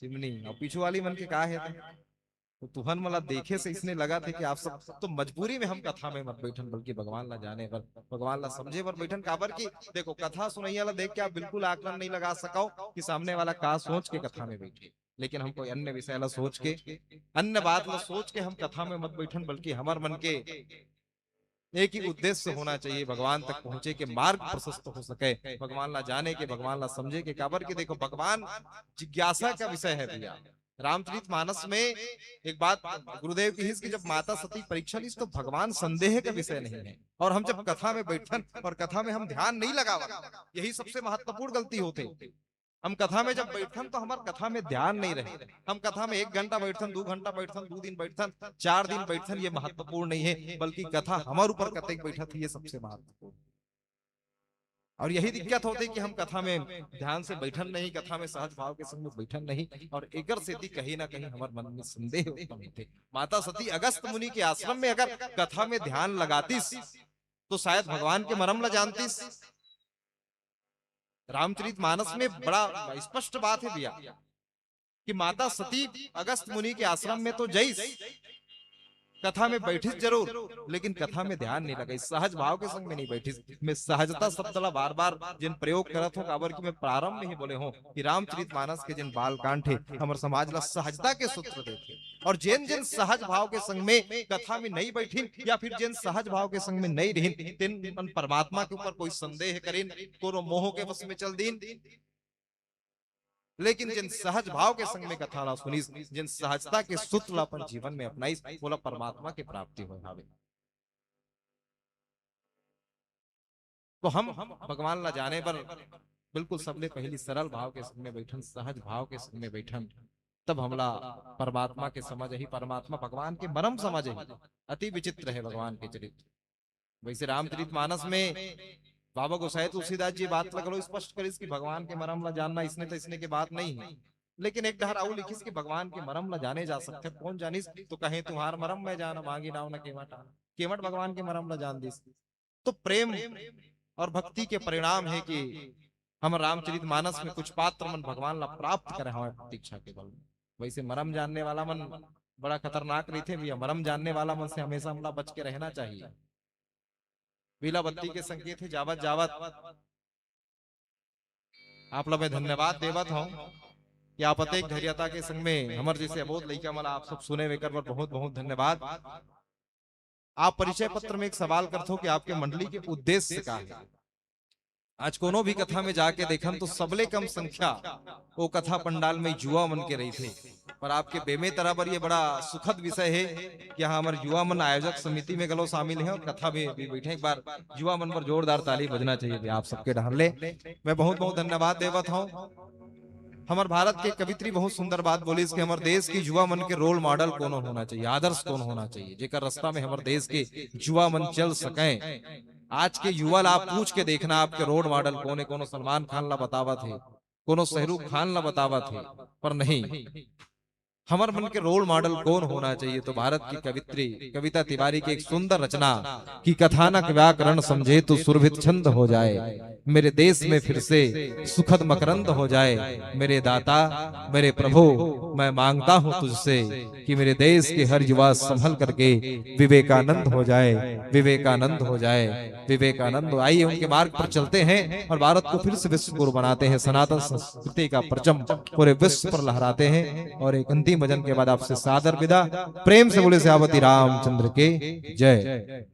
चिमनी। और पीछू वाली मन के का हे? तो तुहन मन ला देखे से इसने लगा थे कि आप सब तो मजबूरी में हम कथा में मत बैठन, बल्कि भगवान ला जाने बर, भगवान ला समझे बर बैठन। काबर कि देखो, कथा सुनैया ला देख के आप बिल्कुल आकलन नहीं लगा सकव कि सामने वाला का सोच के कथा में बैठे, लेकिन हम कोई अन्य विषय ला सोच के, अन्य बात ला सोच के हम कथा में मत बैठन, बल्कि हमर मन के एक ही उद्देश्य होना चाहिए, भगवान तक पहुंचे के मार्ग प्रशस्त हो सके, भगवान ला जाने के, भगवान ला समझे के। काबर के देखो, भगवान जिज्ञासा का विषय है भैया। रामचरित मानस में एक बात गुरुदेव किहिस कि जब माता सती परीक्षा लिस, तो भगवान संदेह का विषय नहीं है। और हम जब कथा में बैठन और कथा में हम ध्यान नहीं लगावन, यही सबसे महत्वपूर्ण गलती होथे। हम कथा में जब बैठन तो हमर कथा में ध्यान नहीं रहे। हम कथा में एक घंटा बैठन, दू घंटा बैठन, दू दिन बैठन, चार दिन बैठन, ये महत्वपूर्ण नहीं है, बल्कि कथा हमर ऊपर कतेक बैठत हे, ये सबसे महत्वपूर्ण। और यही दिक्कत होथे कि हम कथा में ध्यान से बैठन नहीं, कथा में सहज भाव के संग में बैठन नहीं, और एकर सेती कहीं ना कहीं हमर मन में संदेह उत्पन्न होथे। माता सती अगस्त मुनि के आश्रम में अगर कथा में ध्यान लगातिस, तो शायद भगवान के मरम ला जानतिस। रामचरित मानस में बड़ा स्पष्ट बात है भैया कि माता सती अगस्त मुनि के आश्रम में तो जइस, कथा में बैठिस जरूर, लेकिन कथा में ध्यान नहीं लगाइस, सहज भाव के संग में नहीं बैठिस। मैं सहजता शब्द ला बार बार जिन प्रयोग करत हों, काबर कि मैं प्रारंभ में ही बोले हों कि रामचरित मानस के जिन बाल कांड हे, हमर समाज ला सहजता के सूत्र देथे। और जिन जिन सहज भाव के संग में कथा में नहीं बैठिन या फिर जिन सहज भाव के संग में नहीं रहिन, तेन मन परमात्मा के ऊपर कोई संदेह करिन, कोनो मोह के वश में चल दीन। लेकिन जिन सहज भाव के संग में कथा ला सुनिस, जिन सहजता के सूत्र ला अपन जीवन में अपनाइस, ओला परमात्मा के प्राप्ति होय हावे। तो हम भगवान ला जाने बर बिल्कुल सबले पहली सरल भाव के संग में बैठन, सहज भाव के संग में बैठन, तब हमला परमात्मा के समझ ही, परमात्मा भगवान के मरम समझ ही। अति विचित्र है भगवान के चरित्र। वैसे रामचरित मानस में बाबा गोसाई तुलसीदास जी बात ला घलो स्पष्ट करिस कि भगवान के मरम ला जानना इसने त इसने के बात नहीं है, लेकिन एक डहर अउ लिखिस कि भगवान के मरम ला जाने जा सकथे। कौन जानिस? तो कहे, "तुम्हार मरम मैं जाना, मांगी नाव न केवट आना।" केवट भगवान के मरम ला जान दिस। तो प्रेम और भक्ति के परिणाम हे कि हमर रामचरित मानस में कुछ पात्र मन भगवान ला प्राप्त करे हवय प्रतीक्षा के बल में। वैसे मरम जानने वाला मन बड़ा खतरनाक रहिथे भैया, मरम जानने वाला मन से हमेशा हमला बच के रहना चाहिए। बेला बत्ती के संकेत हे, जावत जावत आप ला मैं धन्यवाद देवत हौं कि आप अतेक धैर्यता के संग में हमर जैसे अबोध लइका मन ला आप सब सुने, वेकर बर बहुत बहुत धन्यवाद। आप परिचय पत्र में एक सवाल करथो कि आपके मंडली के उद्देश्य का हे। आज कोनो भी कथा में जाके देखन तो सबले कम संख्या वो कथा पंडाल में युवा मन के रहिथे, पर आपके बेमेतरा बर ये बड़ा सुखद विषय हे कि यहाँ हमर युवा मन आयोजक समिति में घलो शामिल हे और कथा में भी बैठे। एक बार युवा मन बर जोरदार ताली बजना चाहिए भैया, आप सबके डहर ले मैं बहुत बहुत धन्यवाद देवत हौं। हमर भारत के कवित्री बहुत सुंदर बात बोलिस कि हमर देश के युवा मन के रोल मॉडल कौन होना चाहिए, आदर्श कौन होना चाहिए, जेकर रास्ता में हमर देश के युवा मन चल सकें। आज के युवा ला आप पूछ के देखना, आपके रोल मॉडल कौन हे? कोनो सलमान खान ला बतावत हे, कोनो शाहरुख खान ला बतावत हे, पर नहीं, हमर मन के रोल मॉडल कौन होना चाहिए? तो भारत की कवित्री कविता तिवारी की एक सुंदर रचना कि कथानक व्याकरण समझे तो सुरभित छंद हो जाए, मेरे देश में फिर से सुखद मकरंद हो जाए। मेरे दाता, मेरे प्रभु, मैं मांगता हूँ तुझसे कि मेरे देश के हर युवा संभल करके विवेकानंद हो जाए, विवेकानंद हो जाए, विवेकानंद। आइए उनके मार्ग पर चलते हैं और भारत को फिर से विश्व गुरु बनाते हैं, सनातन संस्कृति का परचम पूरे विश्व पर लहराते हैं। और एक अंतिम भजन के बाद आपसे सादर विदा। प्रेम से बोले सियावती रामचंद्र के जय।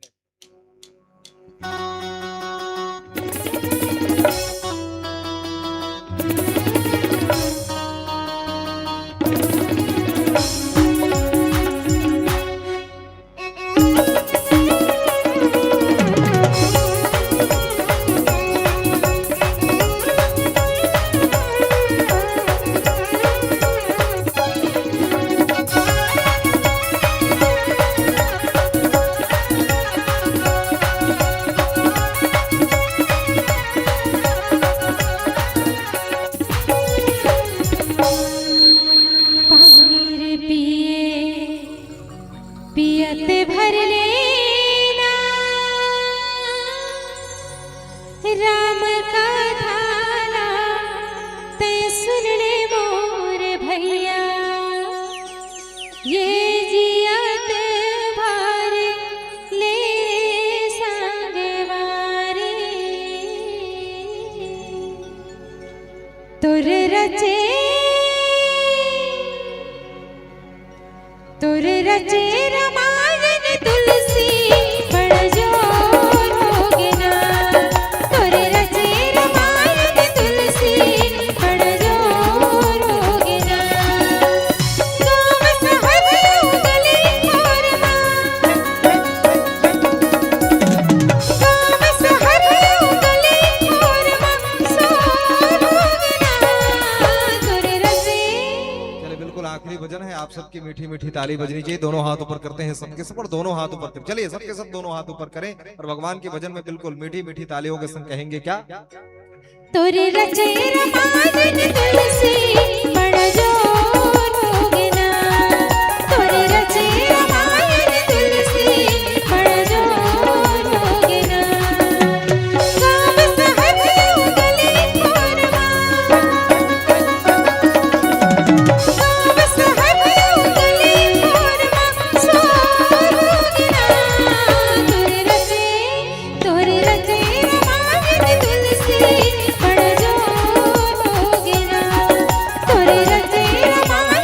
पानी रे पिए पियत भर लेना, राम कथा ला तै सुन ले मोर भैया, ये जियत भर ले संगवारी। तोर रचे, तोर रचे रामायण तुलसी बड़ जोर होगे ना। तोर रचे रामायण तुलसी बड़ जोर होगे ना। गाँव शहर गली खोर मा, गाँव शहर गली खोर मा, चलिए, बिल्कुल आखिरी भजन है, आप सबकी मीठी मीठी ताली बजनी चाहिए। दोनों हाथ ऊपर करते हैं सबके सब, और दोनों हाथ ऊपर करें। चलिए, सबके सब दोनों हाथ ऊपर करें और भगवान के भजन में बिल्कुल मीठी मीठी तालियों के संग कहेंगे क्या? तोरे रचे रामायण तुलसी बड़ जोर होगे ना। तोरे रचे रामायण तुलसी बड़ जोर होगे ना। गाँव शहर गली खोर मा, गाँव शहर गली खोर मा, शोर होगे ना। तोरे रचे, तोरे रचे रामायण तुलसी बड़ जोर होगे ना। तोरे रचे रामायण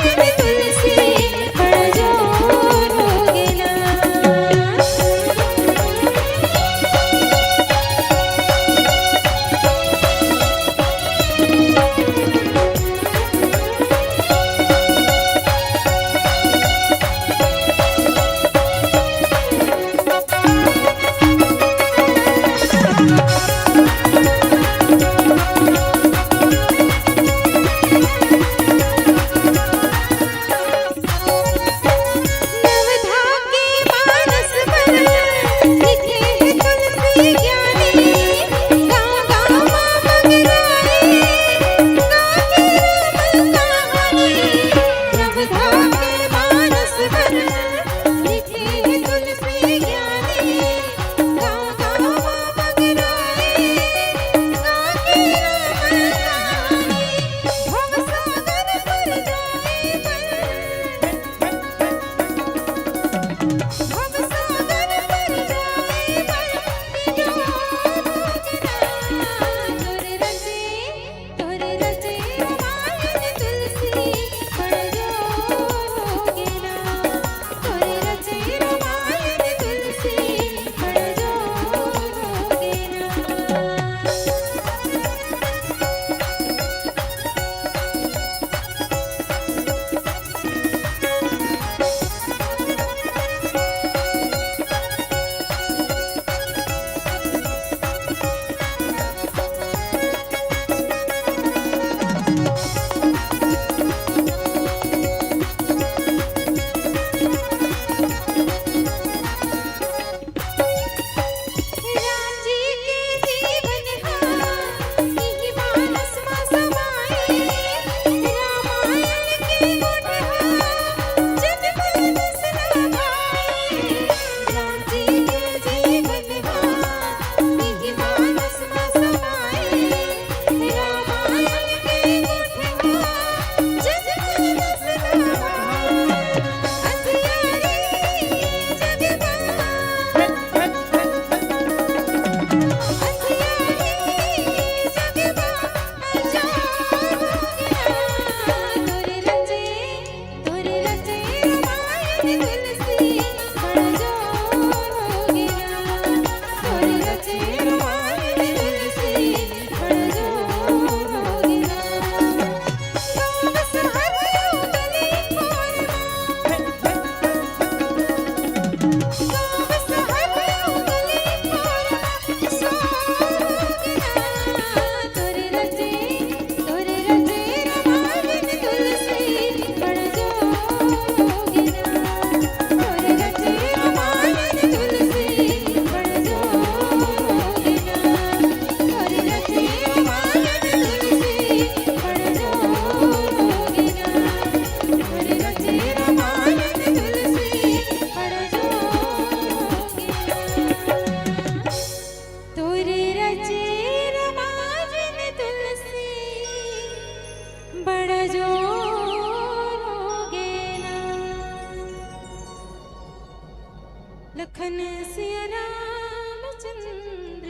लखन सिया रामचंद्र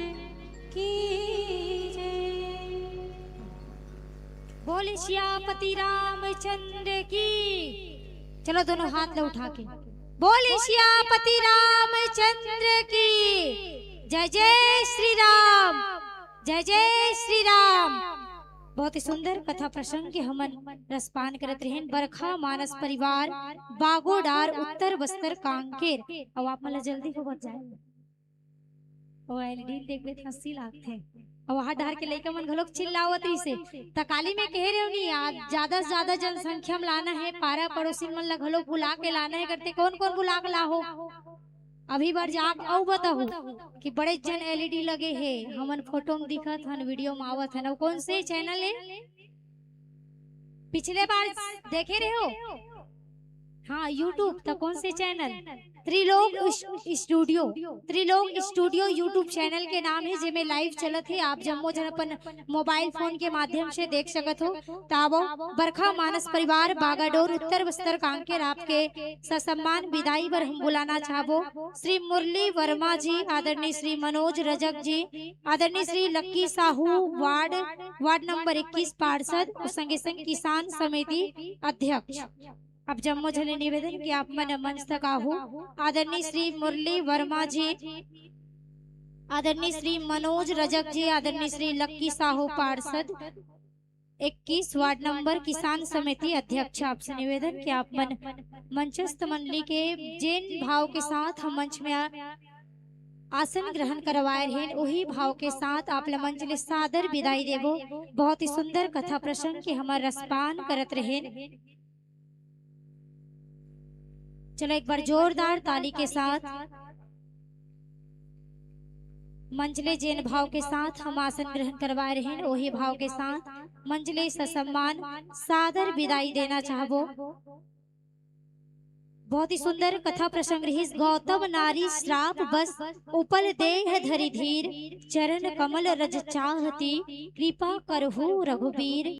की जय। बोले सियापति रामचंद्र की। चलो दोनों हाथ ला उठा के बोले सियापति रामचंद्र की जय। जय श्री राम, जय जय श्री राम। बहुत ही सुंदर कथा प्रसंग के हमन रसपान करत रहेन। बरखा मानस परिवार, बागोडार, उत्तर बस्तर, कांकेर। अब आप मन ला जल्दी होवत जाए। ओ एलडी देखबे त हंसी लागथे। अउ वहां डहर के लइका मन घलोक चिल्लावत रहिसे। त काली में कहे रेहेंव नी, आज ज्यादा से ज्यादा जनसंख्या में लाना हे, पारा पड़ोसी मन ला घलोक बुला के लाना हे करथे। कौन कौन बुला के लाहो? अभी बर जाके अउ बताहू कि बड़े जन एलईडी लगे हे, हमन फोटो में दिखत हन, वीडियो में आवत हन। अउ कौन से चैनल हे? पिछले बार देखे रहे हो? हाँ, YouTube। त कौन से चैनल? त्रिलोक उस-, studio. Trilok studio YouTube channel के नाम हे, जेमे लाइव चलत हे। आप जम्मो जन अपन मोबाइल फोन के माध्यम से देख सकत हो। त आवो, बरखा मानस परिवार, बागाडोर, उत्तर बस्तर, कांकेर, आपके ससम्मान विदाई बर हम बुलाना चाहबो श्री मुरली वर्मा जी, आदरणीय श्री मनोज रजक जी, आदरणीय Shri lucky Sahu, ward, ward number इक्कीस पार्षद, अउ संगे संग किसान समिति अध्यक्ष। अब जम्मो झने निवेदन कि आप मन मंच तक आहू। आदरणीय श्री मुरली वर्मा जी, आदरणीय श्री मनोज रजक जी, आदरणीय श्री लक्की साहू पार्षद, इक्कीस वार्ड नंबर, किसान समिति अध्यक्ष, आपसे निवेदन कि आप मन मंचस्थ मंडली के जेन भाव के साथ हम मंच में आ-, आसन ग्रहण करवाए रहेन, वही भाव के साथ आप ला मंच ले सादर विदाई देबो। बहुत ही सुंदर कथा प्रसंग के हमर रसपान करत रहेन। चलो, एक बार जोरदार ताली के साथ मंच ले जेन भाव के साथ हम आसन ग्रहण करवाए रहेन, वही भाव के साथ मंच ले ससम्मान सादर विदाई देना चाहबो। बहुत ही सुंदर कथा प्रसंग रहिस। गौतम नारी श्राप बस, उपल देह धरि धीर, चरण कमल रज चाहती, कृपा करहु रघुबीर।